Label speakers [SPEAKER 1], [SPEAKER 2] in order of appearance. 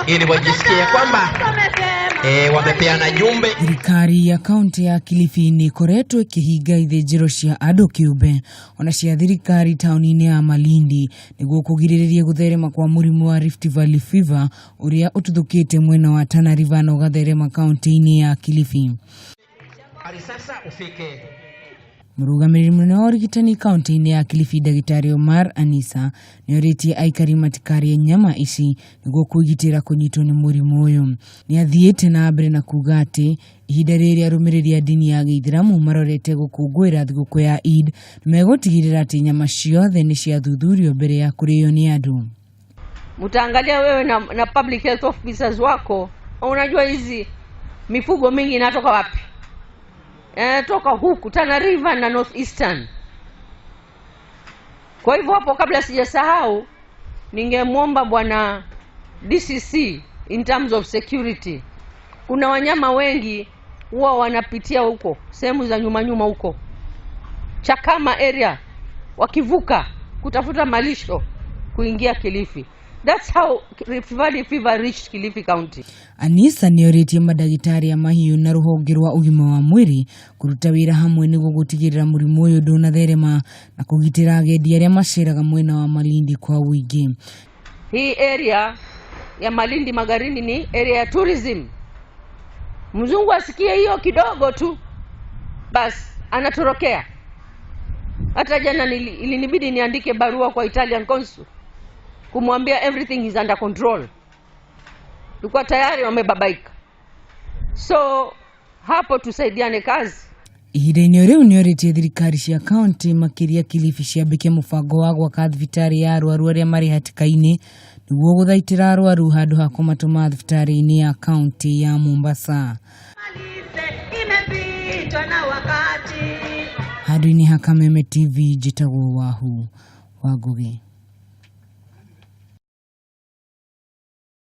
[SPEAKER 1] Ili wajisikie kwamba wamepeana jumbe.
[SPEAKER 2] Thirikari ya kaunti ya Kilifi nĩ ĩkoretwo ĩkĩhinga ithĩnjĩro cia andũ kĩũmbe ona cia thirikari taũni-inĩ ya Malindi nĩguo kũgirĩrĩria gũtherema kwa mũrimũ wa Rift Valley Fever ũrĩa ũtuthũkĩte mwena wa Tana River na ũgatherema kaunti-inĩ ya Kilifi.
[SPEAKER 1] Hadi sasa ufike.
[SPEAKER 2] Mũrũgamĩrĩri mũnene wa ũrigitani kaunti-inĩ ya Kilifi, Ndagĩtarĩ Omar Anisa, nĩ orĩtie aikari matikarĩe nyama ici nĩguo kwĩgitĩra kũnyitwo nĩ mũrimũ ũyũ. Nĩ athiĩte na mbere na kuga atĩ ihinda rĩrĩ arũmĩrĩri a ndini ya gĩithĩramu marorete gũkũngũĩra thigũkũ ya Eid, nĩ megũtigĩrĩra atĩ nyama ciothe nĩ ciathuthurio mbere ya kũrĩo nĩ andũ.
[SPEAKER 3] Mtaangalia wewe na public health officers wako. Unajua hizi mifugo mingi inatoka wapi? Inatoka huku Tana River na North Eastern. Kwa hivyo hapo, kabla sijasahau, ningemwomba bwana DCC, in terms of security, kuna wanyama wengi huwa wanapitia huko sehemu za nyuma nyuma huko Chakama area, wakivuka kutafuta malisho kuingia Kilifi. That's how Rift Valley fever reached Kilifi County.
[SPEAKER 2] Anisa nĩ orĩtie mandagĩtarĩ a mahiũ na rũhonge rwa ũgima wa mwĩrĩ kũruta wĩra hamwe nĩguo gũtigĩrĩra mũrimũ ũyũ ndũnatherema na kũgitĩra agendi arĩa maceraga mwena wa Malindi kwa ũingĩ.
[SPEAKER 3] Hii area ya Malindi Magarini ni area ya tourism. Mzungu asikie hiyo kidogo tu, basi anatorokea. Hata jana ilinibidi niandike barua kwa Italian consul kumwambia everything is under control. Tulikuwa tayari wamebabaika. So hapo tusaidiane kazi.
[SPEAKER 2] Ihinda-inĩ o rĩu nĩ orĩtie thirikari cia kaunti, makĩria Kilifi, ciambĩke mũbango wa gwaka thibitarĩ ya arwaru arĩa marĩ hatĩka-inĩ nĩguo gũthaitĩra arwaru handũ ha kũmatũma thibitarĩ-inĩ ya kaunti ya Mombasa.
[SPEAKER 4] Imepitwa na wakati.
[SPEAKER 2] Handũ-inĩ ha Kameme TV, njĩtagwo Wahu wa Ngugi.